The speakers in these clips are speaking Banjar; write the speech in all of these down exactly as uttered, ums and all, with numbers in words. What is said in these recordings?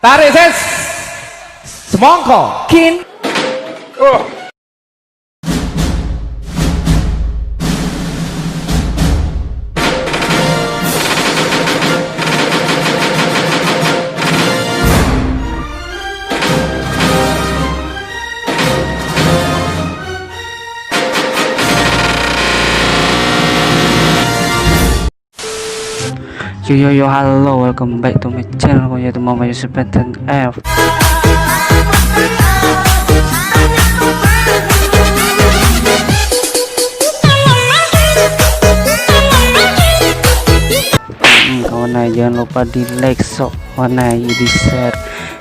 Tarik ses. Semongko. Kin. Yo yo yo, halo, welcome back to my channel. Aku yaitu Mama Yusuf F. Hmm, kawan ai, jangan lupa di like sok, kawan ai, di share.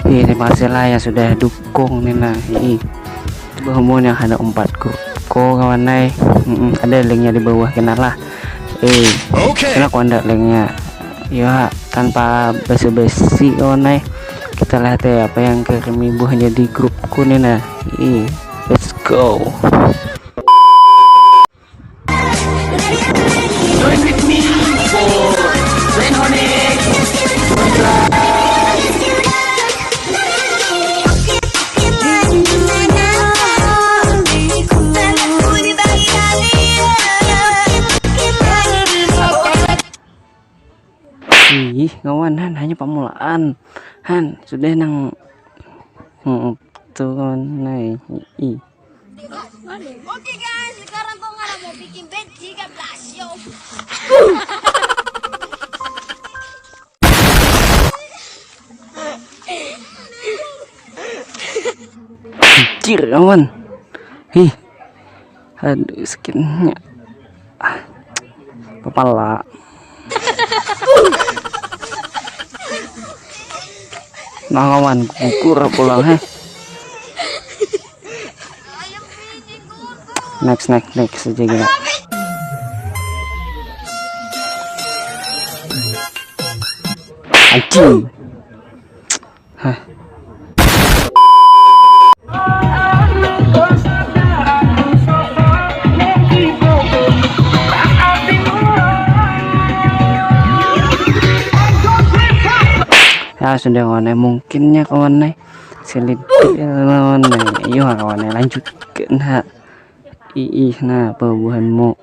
Ih, terima kasih lah yang sudah dukung nih nah. Ih. Bahwa yang ada empat grup ko, kawan ai. Mm-mm, ada linknya di bawah, kena lah. Eh, Oke. Kena ko anda linknya. Ya, tanpa basa-basi, kawan ai. Kita lihat ya apa yang kami buat jadi grupku nih nah. Ih, let's go. Ih, kawan, han, hanya pamulaan. Han, sudah nang, hmm, tuh, kawan, nah, ih. Oke guys, sekarang kau nggak mau bikin bed tiga belas yo. Anjir, kawan. Ih. Aduh, sakitnya. Ah. Kepala. Nah, kawan, gugur pulang, heh. Next, next, next aja gini. Anjing. Hah. Ya sudah, kawan ai, mungkinnya, kawan ai. Selidik ya, kawan ai. Ayo, kawan ai, lanjutkan, ha. Iih, nah, bubuhanmu.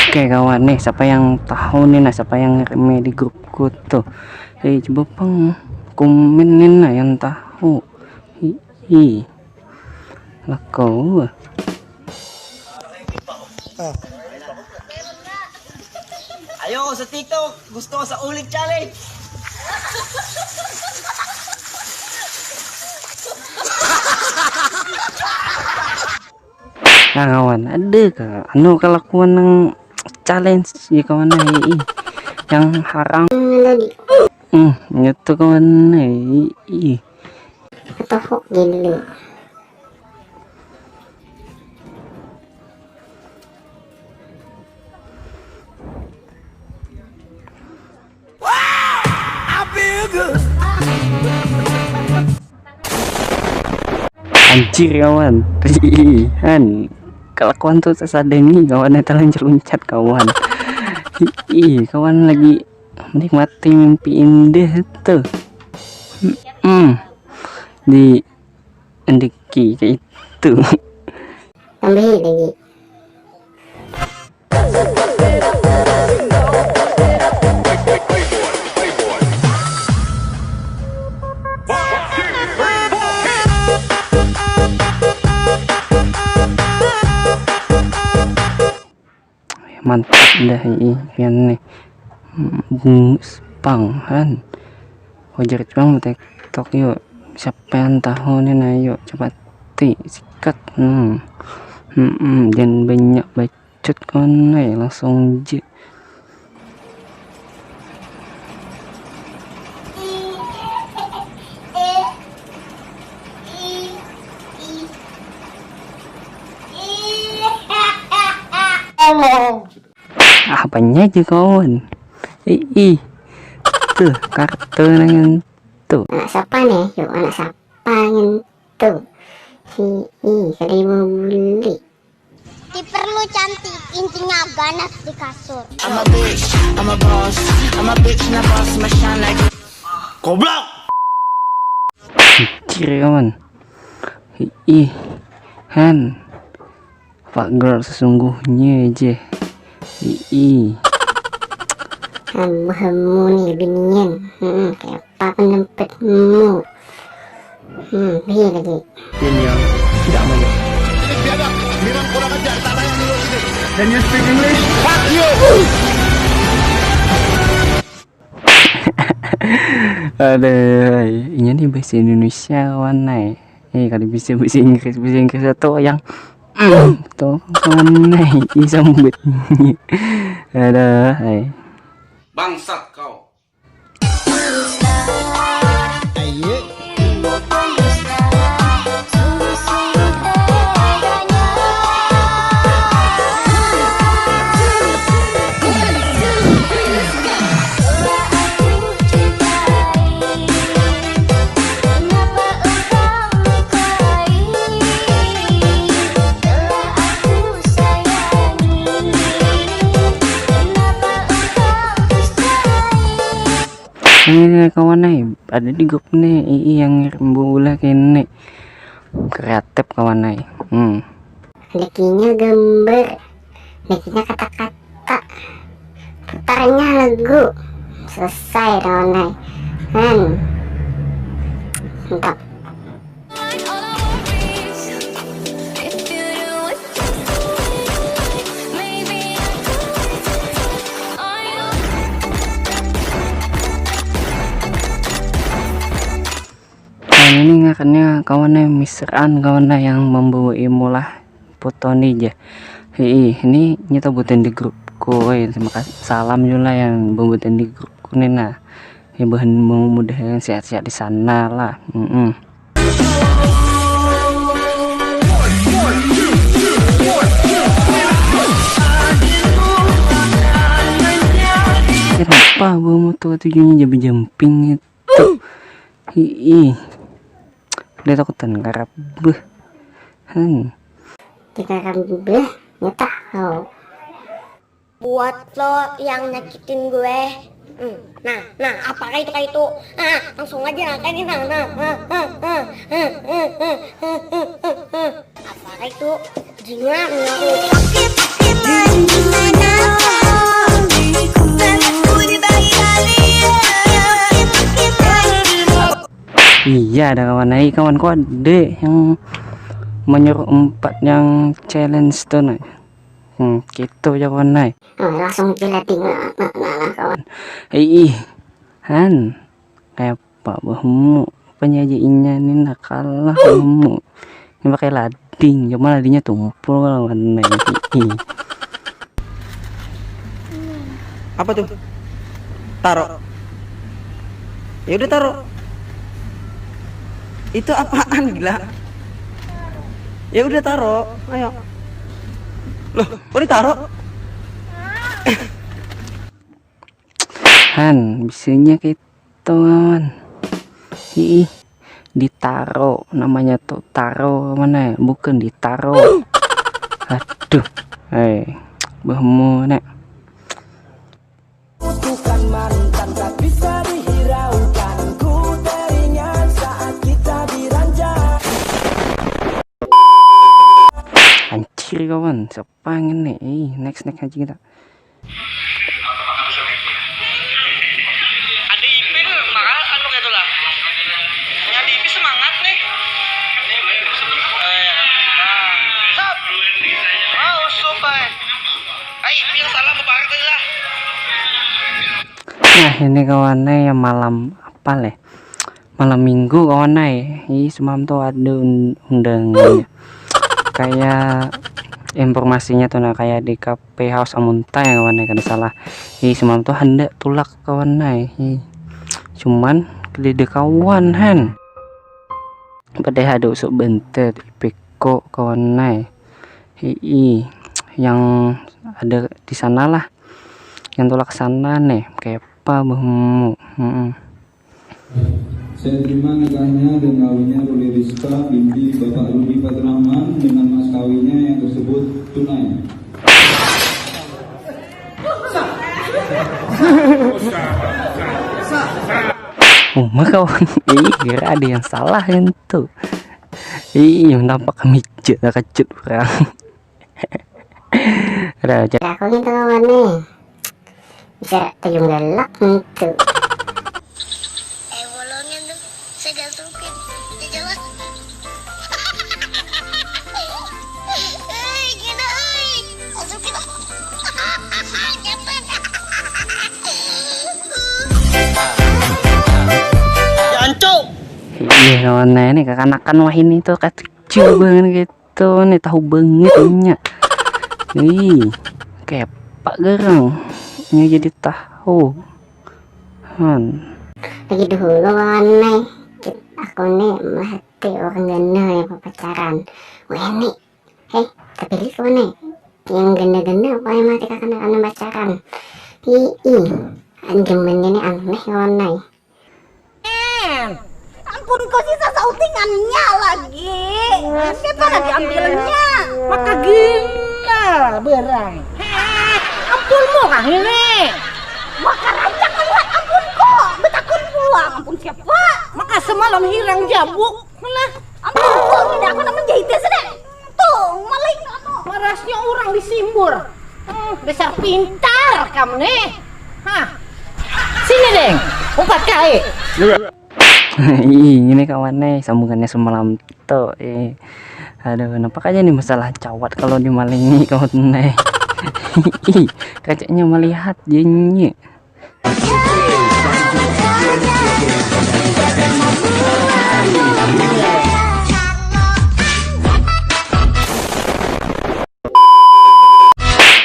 Oke kawan nih, siapa yang tahu nih nah, siapa yang rame di grupku tuh? Eh, coba pang komen nih nah yang tahu. Hihi. Lah kau. Ayo, sa TikTok, gusto sa ulik challenge. Nah kawan, ada ke anu kelakuan yang challenge ya kawan ai, ih. Yang harang. Hmm, itu kawan ai, ih. Atau hok gini dulu. Anjir kawan. Han, kelakuan tuh sesadangi kawan, eta luncat-luncat kawan. Ih, kawan lagi menikmati mimpi indah tuh. Hmm. Di endiki kayak itu. Tambahi lagi. Mantap dah ini pian nih. Hmm, bungus pang han. Wajar pang TikTok yuk. Siapa yang tahu nih nah, yuk capati sikat. Hmm. Hmm, hmm, jangan banyak bacot kawan ai, langsung je. Apanya aja kawan? Ih, tuh kartu nang tuh. Anak siapa nih? Yuk, anak siapa yang tuh? Hi, ih, kada mau beli. Diperlu cantik, intinya ganas di kasur. I'm a bitch, I'm a boss, I'm a bitch, not boss, my shine like. Goblok. Kiri kawan. Ih, Han. Fuck girl sesungguhnya aja. Ih. Hamu-hamu nih binian. Hmm, kayak apa pendampetmu? Hmm, iya lagi. Ini yang tidak mau. Ini biadab, bilang kurang ajar, tak layak duduk sini. Can you speak English? Fuck you. Aduh, inya nih bahasa Indonesia kawan ai. Eh, kada bisa bahasa Inggris, bahasa Inggris atau yang tuh kawan ai, ih sambut. Aduh, ai. Bangsat kau. Ini kawan ai, ada di grup nih, ii yang ngirim bubulah kene. Kreatif kawan ai. Hmm. Ada kinya gambar, ada kinya kata-kata, putarnya lagu. Selesai kawan ai. Hmm. Mantap. Nah, ini ngarannya kawan ai, Mister An kawan ai yang membawa imulah foto ni ja. Hii, ini nyata buatan di grupku, woi. Terima kasih, salam juga yang buatan di grupku nih, nah. Ya, bahan mau mudahan sehat-sehat di sana lah. Mm-mm. Kenapa bawa motor tujuannya jadi jumping itu? Hiih. Dia takutan karabeh. Hmm. Kita karabeh, nyata kau. Buat lo yang nyakitin gue. Hmm. Nah, nah, apa kayak itu, kayak itu? Nah, langsung aja, nah, kayak ini, nah, nah, nah, nah, nah, nah, nah, nah, nah, nah, nah. Apa kayak itu? Jingan ya. Iya, ada kawan ai, kawanku ada yang menyuruh empat yang challenge tuh, nah. Hmm, gitu ya, kawan ai. Oh, langsung kilat di, nah, nah, nah, nah, kawan. Ih, Han. Kayak apa bahmu? Apanya aja inya ni, nah, kalah bahmu. Ini pakai lading, cuma ladingnya tumpul kalau warna ini. Apa tuh? Taro. Ya udah, taro. Itu apaan, gila? Ya udah, taro. Ayo. Loh, kok ditaro? Han, bisanya kayak kawan. Ih, ditaro namanya tuh, taro mana? Bukan ditaro. Aduh, eh, bahmu nek. Bukan mantan tak bisa dihiraukan. Ku teringat saat kita diranjang. Anjir kawan, siapa ini? Eh, next, next aja kita. Ada ipin, maka anu kayak itulah. Nyari ipin semangat nih. Eh, nah. Sap. Mau supai. Ai, ipin salah bebarak tadi lah. Nah, ini kawannya ya malam apa leh? Malam minggu kawan ai. Ih, semalam tuh ada un-, undangannya. Kayak informasinya tuh, nah, kayak di Cafe House Amuntai ya, kawan ai, kada salah. Ih, semalam tuh handak tulak kawan ai. Ih. Cuman kada ada kawan, Han. Padahal ada usuk bantet, ipiko kawan ai. Ih, yang ada di sana lah. Yang tulak sana nih, kayak apa bahmu? Hmm. Saya terima nikahnya dan kawinnya Ruli Rizka binti Bapak Rudi Faturrahman dengan mas kawinnya yang tersebut tunai. Uma kawan, ih, kira ada yang salah itu. Ih, nampak kemijat, terkejut orang. Ada aja. Aku gitu kawan nih. Bisa tajam galak gitu. Eh bolongnya tuh, saya gak suka. Dia jalan. Eh gila, eh. Gak suka. Jangan. Iya kawan, nah ini kekanakan wah ini tuh kacau banget gitu nih, tahu banget nya. Ih, kepak garang. Ini jadi tahu. Han. Lagi dahulu kawan nih, aku nih melihati orang ganda yang pacaran. Wah ini, hei, tapi kawan nih, yang ganda-ganda apa yang mati kakak anak pacaran? Ih, anjing ini aneh kawan nih. Ampun kau sisa sautingannya lagi. Siapa lagi ambilnya? Maka gila berang. Ampunmu kah ini? Maka rancak melihat ampunku. Betakun pulang ampun siapa? Maka semalam hirang jabuk. Malah ampunku tidak aku nak menjahitnya sudah. Tuh, maling kamu. Marasnya orang disimbur. Hmm, besar pintar kamu nih. Hah. Sini deng, umpat kai. Ih, ini kawan nih sambungannya semalam tuh. Eh, aduh, nampak aja nih masalah cawat kalau dimalingi kawan nih. Ih, kacanya melihat jadinya.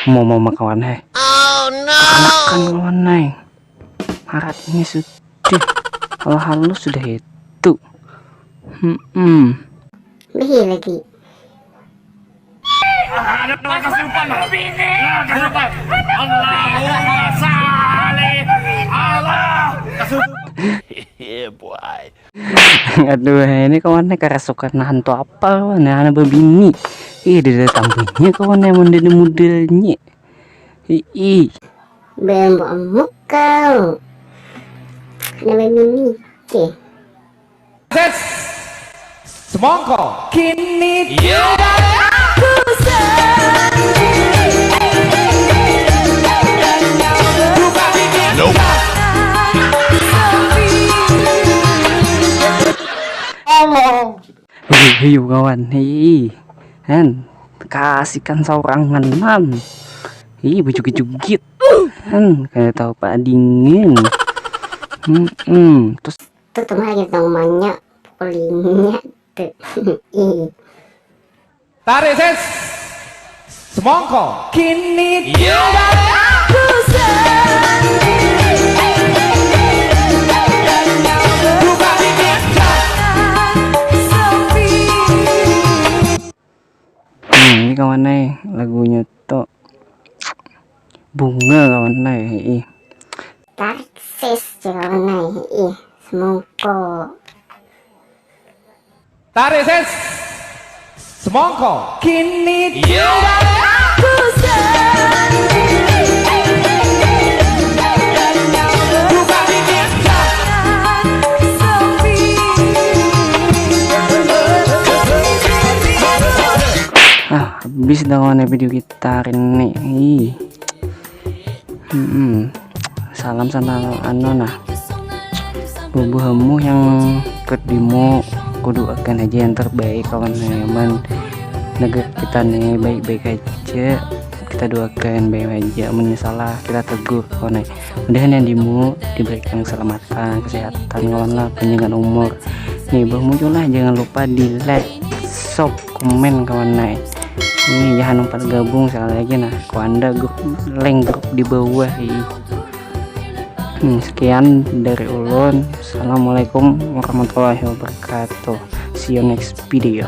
Mau mau kawan heh. Oh no. Makan kawan nih. Harat ini sudah. Kalau halus sudah itu. Hmm. Bih lagi. Ada kesurupan bini. Kesurupan. Allahumma salli Allah. Kesurupan. Aduh, ini kawan nih karasukan hantu apa kawan nih, anak bebini. Ih, ada tambahnya kawan yang menjadi modelnya. Ih. Bembok kau. Anak bebini. Oke. Semongko. Kini tinggal aku Hiu kawan, hei, han, kasihkan saurangan nan, hei, bejugit-jugit, han, kayak tahu pak dingin, hmm, terus Tuh tuh lagi dong manya pukulingnya tuh. Ih. Tarik ses. Semongko. Kini tinggal aku sendiri. Buka dikit. Sepi. Hmm, ini kawan nih lagunya tuh bunga kawan nih, ih. Tarik ses kawan nih, ih, semongko. Tarik ses. Semongko. Kini tinggal aku sendiri. Buka dikit. Sepi. Ah, habis dah kawan video kita hari ini. Ih. Hmm, salam sama anu nah. Bubuhamu yang kedimu kudu akan aja yang terbaik kawan nyaman. Negeri kita nih baik-baik aja. Kita doakan baik aja. Amun salah kita tegur kawan. Mudahan yang dimu diberikan keselamatan, kesehatan kawan lah, panjangan umur. Nih bah muncullah, jangan lupa di like, sub, komen kawan nai. Ini jangan lupa gabung sekali lagi nah, ku anda grup link grup di bawah ini. Hmm, sekian dari ulun. Assalamualaikum warahmatullahi wabarakatuh. See you next video.